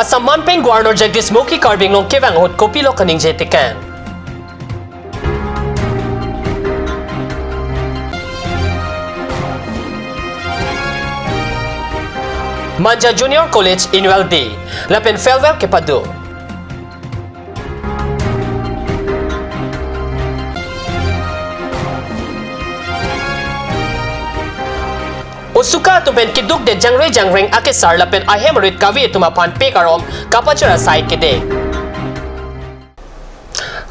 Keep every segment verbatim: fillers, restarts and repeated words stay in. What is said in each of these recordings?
Assam manpeng Governor Jagdish Mukhi Karbi Anglong kevang ahut kopilo kaningje tekang? Manja Junior College Annual Day lapen Farewell kepado. Osuka atum pen keduk de jangre jangreng akesar lapen ahem arit kave atum aphan pek arom kapachera sai kede.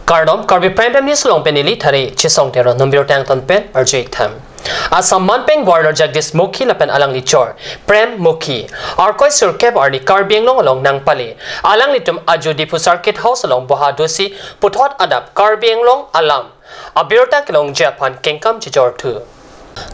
Kardom, Karbi Prime Time News along pen neli Thare Chesong Teron, non birta angton pen arju ik tha. Assam manpeng Governor Jagdish Mukhi lapen alangli chor Prem Mukhi, Arkoi sirkep arni Karbi Anglong along nangpale. Alanglitum ajo Diphu Circuit House along boha dosi puthot adap Karbi Anglong alam abirta kelongji aphan kengkam chijor thu.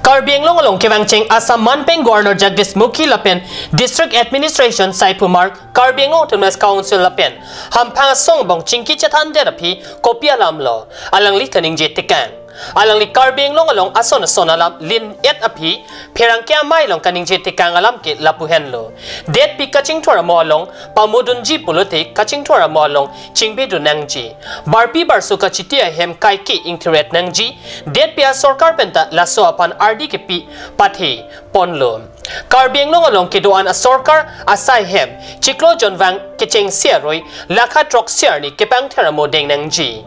Karbi Anglong along kevangcheng Assam manpeng Governor Jagdish Mukhi lapen District Administration Saipumar, Karbi Anglong Autonomous Council lapen hamphang asong bong chingki chethan det aphi kopi alam lo, alangli kaningje tekang. Alangli Karbi Anglong along ason ason alam lin et aphi pherangke amei along kaningje tekang alam ke lapu henlo. Detpi kachingthur amo along pamodunji pulote kachingthur amo along chingbedun nangji. Barpi barso kachiti ahem kaike ingthiret nangji. Detpi asorkar penta laso aphan ardi kepi pathe ponlo. Karbi Anglong along kedo-an asorkar asai hem chiklo jonvang kechengsi aroi lakha throksi arni kepangther amo deng nangji.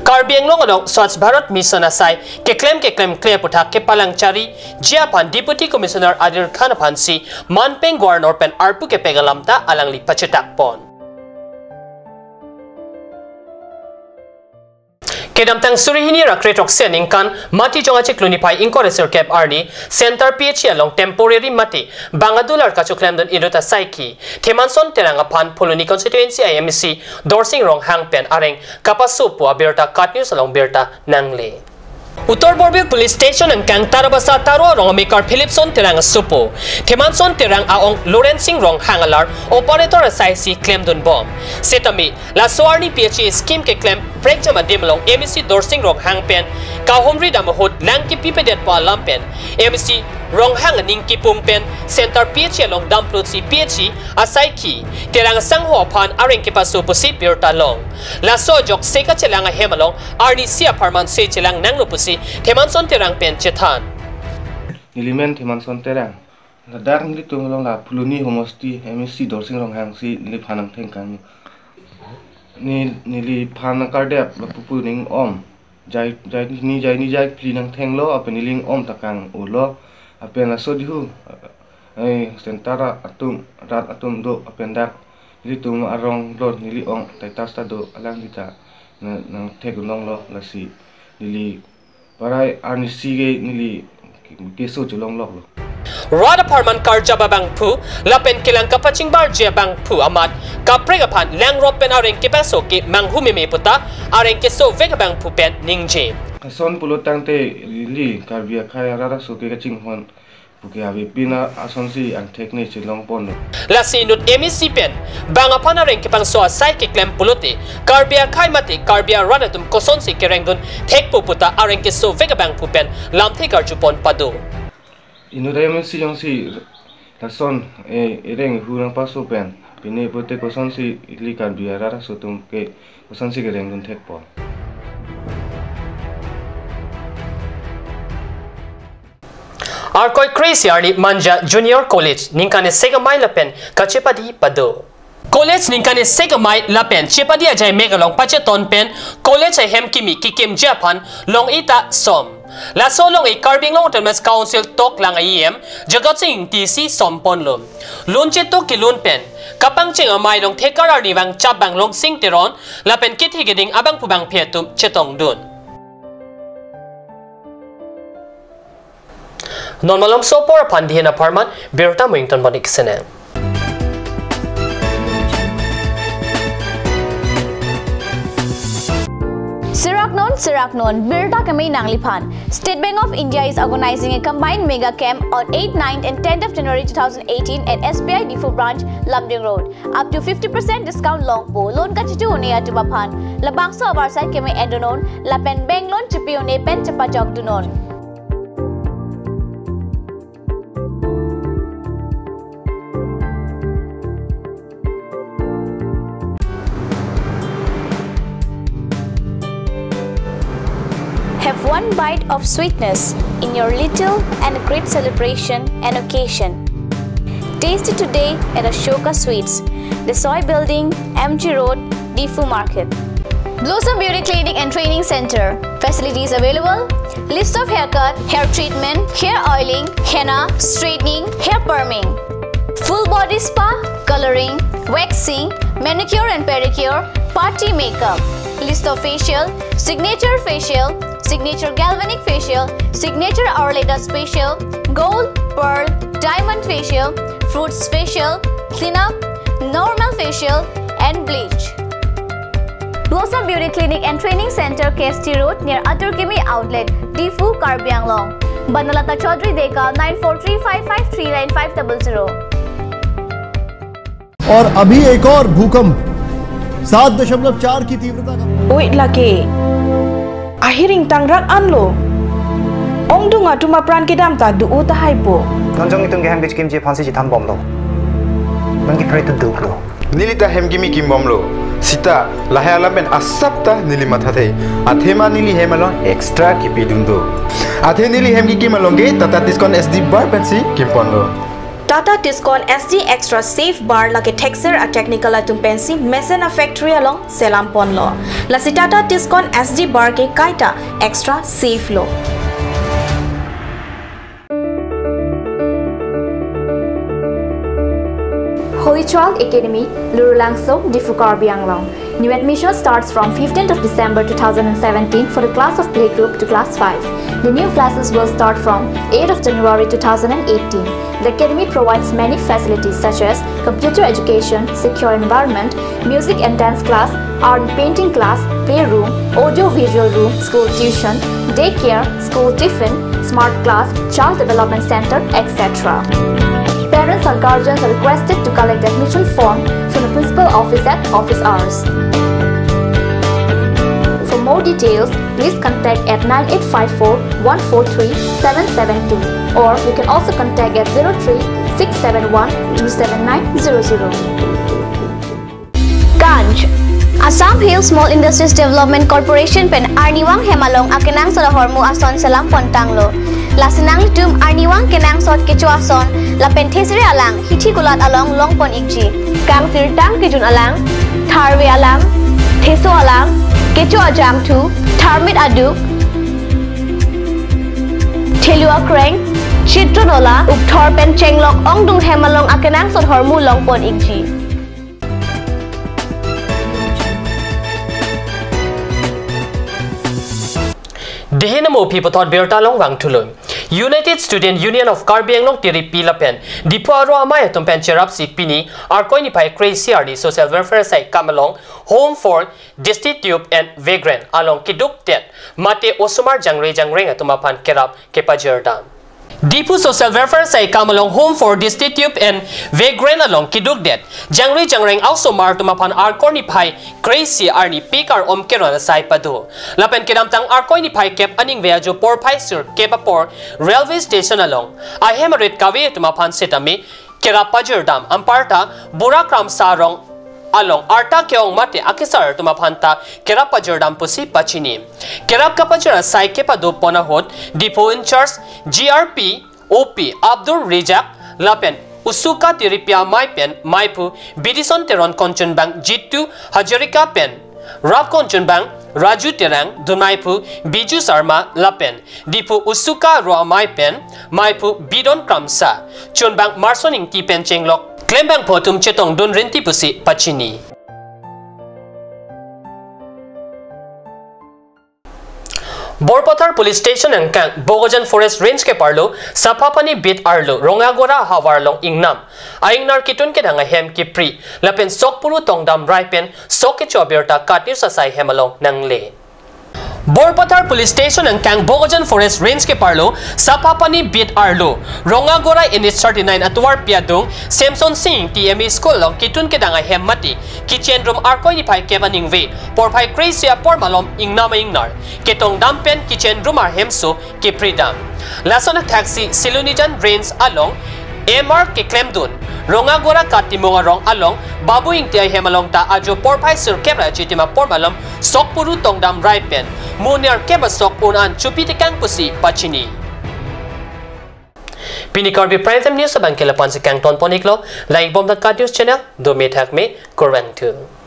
Karbi Anglong along Swachh Bharat Mission asai keklem keklemkle aputhak kepalang chariji aphan Deputy Commissioner Adir Khan aphansi manpeng Governor pen arpu kepek alam ta alangli pachetak pon. Kedamtang suri hini ra kre throksi aningkan Matijong achiklo niphai ingkoi ra sirkep arni Center P H E along temporary mate bang adular kachoklemdun inut asaikhi Themanson Terang aphan Phuloni constituency a M A C Dorsing Ronghang pen areng kapaso pu abirta KAT News along birta nangle. Uttar Borbil Police Station angkang Tarabasa Taro arong amekar Philipson Terang asopo Themanson Terang a-ong Lawrence Sing Ronghang alar operator asaisi klemdun bom. Setame laso arni P H E scheme keklem prekjam adim along M A C Dorsing Ronghang pen kahumri dam ahut lang kepipedet pu alam pen M A C Ronghang aning kipum pen Center P H E along damplutsi P H E asaikhi Terang asangho aphan areng kepaso pusi birta long. Laso ajok se kachelang ahem along arnisi apharman se chelang nanglo pusi Themanson Terang pen chethan. Nelimen Themanson Terang. Ladak nelitum along la Phuloni homosti M A C Dorsing Ronghang si neliphan nangthengkang. Ne, neliphan nangkardep lapupu ning-om. Jai, jai, ne jai, ne jai phli nangthenglo, lapen neli ning-om ta kang-olo, lapen laso dihu, eh, center atum, rat atum do, lapen dak nelitum arong lo neli ong Titus ta do, alangli ta nang, nangthek longlo, lasi neli parai arnisi ke neli keso cholongloklo. Rat apharman karjap abangphu lapen kelang kapachingbarji abangphu amat kaprek aphan langrop pen areng kepaso ke manghu meme puta areng kesovek abangphu pen ningje. Ason pulo tangte ili Karbi akhai arat aso ke kachinghon puke ave pina asonsi angthek ne chelong ponlo. Lasi inut M A C pen bang aphan areng kepangso asai keklem pulote Karbi akhai mate Karbi arat atum kosonsi kerengdun thekpo puta areng kesovek abangphu pen lamthe karju pon pado. Inut M A C jongsi lason, eh, ereng hu nangpaso pen pine pute kosonsi ili Karbi arat aso atum ke kosonsi kerengdun thekpo. Arkoi kre-isi arni Manja Junior College ningkan isi amei lapen kachepadi pado. College ningkan isi amei lapen chepadi ajai mek along pacheton pen college ahem kimi kekimji aphan long-e ta som. Laso long-e Karbi Anglong Autonomous Council toklang a-E M Jagat Sing Ingti si som ponlo. Lun chetok kelun pen kapangcheng amei along thekar arnivang chap bang Longsing Teron lapen kethe keding abangphu bangphi atum chetongdun. Non malomso apor aphan dihen apharman birta mo ingtonbon-ik sene. Serak non, serak non, birta keme nangliphan. State Bank of India is organizing a combined mega camp on eighth, ninth and tenth of January two thousand eighteen at S B I Diphu branch, Lumding Road. Up to fifty percent discount longpo. Loan kachitu un-e atum aphan labangso avarsai keme endonon lapen bank loan chipi un-e pen chepajokdunon. Bite of sweetness in your little and great celebration and occasion. Taste it today at Ashoka Sweets, Desoi Building, M G Road, Diphu Market. Blossom Beauty Clinic and Training Center. Facilities available: lips of haircut, hair treatment, hair oiling, henna, straightening, hair perming, full body spa, coloring, waxing, manicure and pedicure, party makeup, lips of facial, signature facial, signature galvanic facial, signature hourly dust facial, gold, pearl, diamond facial, fruits facial, cleanup, normal facial, and bleach. Blossom Beauty Clinic and Training Center, K S T Road, near Atur Kimi Outlet, Diphu, Karbi Anglong. Banalata Chaudhary Dekar, nine four three five five three nine five double zero. और अभी एक और भूकंप सात दशमलव चार की तीव्रता का Oi lake. Ahiring tangrak anlo. Ongdung atum apran kedam ta do-o tahai po. Non jong itum ke hem kechikimji aphansi chethan bomlo. Non ke pray to duklo. Neli ta hem kimi kim bomlo. Sita lahai alam pen asap ta neli mathathe. Athema neli hem along extra kipidun do. Athe neli hem kikim along ke Tata Tiscon S D bar pensi kimponlo. Tata Tiscon S D Extra Safe Bar lake thekser a-technical atum pensi mesen a-factory along selam ponlo. Lasi Tata Tiscon S D Bar ke kaita extra safe lo. Holy Child Academy, Lurulangso, Diphu, Karbi Anglong. New admission starts from fifteenth of December two thousand seventeen for the class of playgroup to class five. The new classes will start from eighth of January two thousand eighteen. The academy provides many facilities such as computer education, secure environment, music and dance class, art and painting class, playroom, audio-visual room, school tuition, daycare, school tiffin, smart class, child development center, et cetera. Parents or guardians are requested to collect admission form from the principal office at office hours. For more details, please contact at nine eight five four one four three seven seven two, or you can also contact at zero three six seven one two seven nine zero zero. Ganj. Assam Hill Small Industries Development Corporation pen arnivang hem along akenangsot ahormu ason selam pontanglo. Lasi nanglitum arnivang kenangsot kecho ason lapen thesere alang hithi kulat along longpon ikji. Kangsirtang kejun alang, tharve alang, theso alang, kecho ajangthu, tharmit aduk, thelu akreng, chitron ola, ukthor pen chenglok ongdung hem along akenangsot ahormu longpon ikji. Dehin amo aphi puthot birta along vangthulo. United Student Union of Karbi Anglong Tiripi lapen Diphu aro amei atum pen cherapsi pini Arkoi niphai kre-isi arni Social Welfare asai kam along Home for Destitute and Vagrant along kedukdet mate osomar jangre jangreng atum aphan kerap kepajirdam. Diphu Social Welfare asai kam along Home for Destitute and Vagrant along kedukdet jangre jangreng a-osomar atum aphan Arkoi niphai kre-isi arni pik ar-om keron asai pado. Lapen kedamtang Arkoi niphai kep aningve ajo porphai sirkep apor railway station along ahem arit kave atum aphan sitame kerap pajirdam, anparta Bura Kramsa arong along arta ke-ong mate akesar atum aphan ta kerap pajirdam pusi pachini. Kerap kapajir asai kepado pon ahut Diphu in charge G R P O P Abdul Rizak lapen Usuka Tiripi amei pen meiphu Bidison Teron, konchunbang Jitu Hazarika pen rap konchunbang Raju Terang, dunmeiphu Biju Sarma lapen Diphu Usuka aro amei pen meiphu Bidon Kramsa, chunbang Marson Ingti pen chenglok klembangphu atum chetongdun rinti pusi pachini. Borpathar Police Station angkang Bokajan Forest Range keparlo Sapapani beat arlo Rongagora havar along ingnam a-ingnar ketun kedang ahem kepri lapen sok puru tongdam rai pen sok kecho abirta KAT News asai hem along nangle. Borpathar Police Station angkang Bokajan Forest Range keparlo Sapapani beat arlo Rongagora N H thirty-nine atovarpi adung Samson Sing T M E School along ketun kedang ahem mate kitchen room Arkoi niphai kep aningve porphai kre-isi apor malom ingnam a-ingnar ketongdam pen kitchen room ahemso kepridam. Lason athaksi Silonijan Range along M R keklemdun Rongagora Katimung arong along Babu Ingti ahem along ta ajo porphai sirkep ra chitima pormalom sok puru tongdam rai pen mo niar kep asok un an chupi tekang pusi pachini. Pini Karbi Prime Time News abang ke lapu-an si kangton pon iklo, like bom tangka news channel, do me thak me, kurvangthu.